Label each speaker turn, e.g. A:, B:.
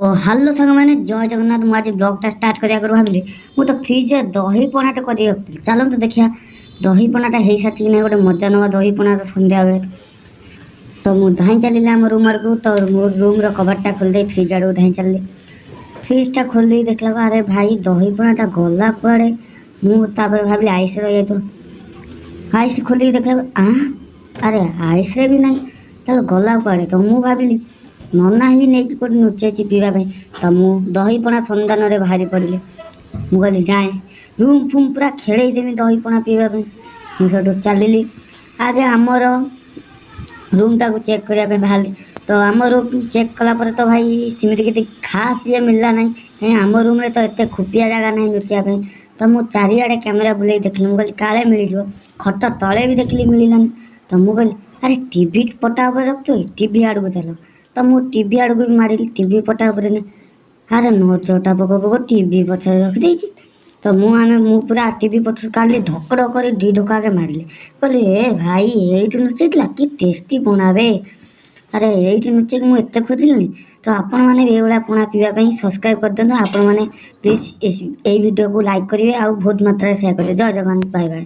A: ଓ hello ସାଙ୍ଗମାନେ, ଜୟ ଜଗନ୍ନାଥ। ମୁଁ ଆଜି ବ୍ଲଗ୍ଟା ଷ୍ଟାର୍ଟ କରିବା ଆଗରୁ ଭାବିଲି, ମୁଁ ତ ଫ୍ରିଜ୍ରେ ଦହି ପଣାଟା କରି ରଖିଥିଲି। ଚାଲନ୍ତୁ ଦେଖିବା ଦହି ପଣାଟା ହେଇସାରିଛି କି ନାହିଁ। ଗୋଟେ ମଜା ନେବା ଦହି ପଣାର ସନ୍ଧ୍ୟାବେଳେ। ତ ମୁଁ ଧାଇଁ ଚାଲିଲି ଆମ ରୁମ୍ ଆଡ଼କୁ। ତ ମୋ ରୁମ୍ର କବାଟଟା ଖୋଲିଦେଇ ଫ୍ରିଜ୍ ଆଡ଼କୁ ଧାଇଁ ଚାଲିଲି। ଫ୍ରିଜ୍ଟା ଖୋଲିଦେଇ ଦେଖିଲାକୁ, ଆରେ ଭାଇ, ଦହି ପଣାଟା ଗଲା କୁଆଡ଼େ? ମୁଁ ତାପରେ ଭାବିଲି ଆଇସ୍ ରହିଯାଇଥିବ। ଆଇସ୍ ଖୋଲିକି ଦେଖିଲା, ଆରେ ଆଇସ୍ରେ ବି ନାହିଁ। ତାହେଲେ ଗଲା କୁଆଡ଼େ? ତ ମୁଁ ଭାବିଲି ନନା ହିଁ ନେଇକି କେଉଁଠି ଲୁଚେଇଛି ପିଇବା ପାଇଁ। ତ ମୁଁ ଦହି ପଣା ସନ୍ଧାନରେ ବାହାରି ପଡ଼ିଲି। ମୁଁ କହିଲି ଯାଏଁ ରୁମ୍ ଫୁମ୍ ପୁରା ଖେଳେଇ ଦେମି ଦହି ପଣା ପିଇବା ପାଇଁ। ମୁଁ ସେଠୁ ଚାଲିଲି, ଆଗେ ଆମର ରୁମ୍ଟାକୁ ଚେକ୍ କରିବା ପାଇଁ ବାହାରିଲି। ତ ଆମ ରୁମ୍ ଚେକ୍ କଲା ପରେ ତ ଭାଇ, ସେମିତି କିଛି ଖାସ୍ ଇଏ ମିଳିଲା ନାହିଁ। କାହିଁ ଆମ ରୁମ୍ରେ ତ ଏତେ ଖୁପିଆ ଜାଗା ନାହିଁ ଲୁଚିବା ପାଇଁ। ତ ମୁଁ ଚାରିଆଡ଼େ କ୍ୟାମେରା ବୁଲେଇ ଦେଖିଲି। ମୁଁ କହିଲି କାଳେ ମିଳିଯିବ। ଖଟ ତଳେ ବି ଦେଖିଲି, ମିଳିଲାନି। ତ ମୁଁ କହିଲି, ଆରେ ଟିଭି ପଟା ଉପରେ ରଖୁଛୁ, ଟିଭି ଆଡ଼କୁ ଚାଲ। ତ ମୁଁ ଟିଭି ଆଡ଼କୁ ବି ମାରିଲି, ଟିଭି ପଟା ଉପରେ ନାହିଁ। ଆରେ ନଜରଟା ପକଉ ପକଉ ଟିଭି ପଛରେ ରଖିଦେଇଛି। ତ ମୁଁ ଆମେ ମୁଁ ପୁରା ଟିଭି ପଛରୁ କାଢ଼ିଲି, ଧକ ଧକ କରି ଦୁଇ ଢୋକ ଆଗେ ମାରିଲି। କହିଲି, ଏ ଭାଇ, ଏଇଠି ଲୁଚେଇଥିଲା, କି ଟେଷ୍ଟି ପଣା ବେ। ଆରେ ଏଇଠି ଲୁଚେଇକି ମୁଁ ଏତେ ଖୋଜିଲିଣି। ତ ଆପଣମାନେ ବି ଏଇଭଳିଆ ପଣା ପିଇବା ପାଇଁ ସବସ୍କ୍ରାଇବ୍ କରିଦିଅନ୍ତୁ। ଆପଣମାନେ ପ୍ଲିଜ୍ ଏଇ ଭିଡ଼ିଓକୁ ଲାଇକ୍ କରିବେ ଆଉ ବହୁତ ମାତ୍ରାରେ ସେୟାର କରିବେ। ଜୟ ଜଗନ୍ନାଥ, ବାଏ ବାଏ।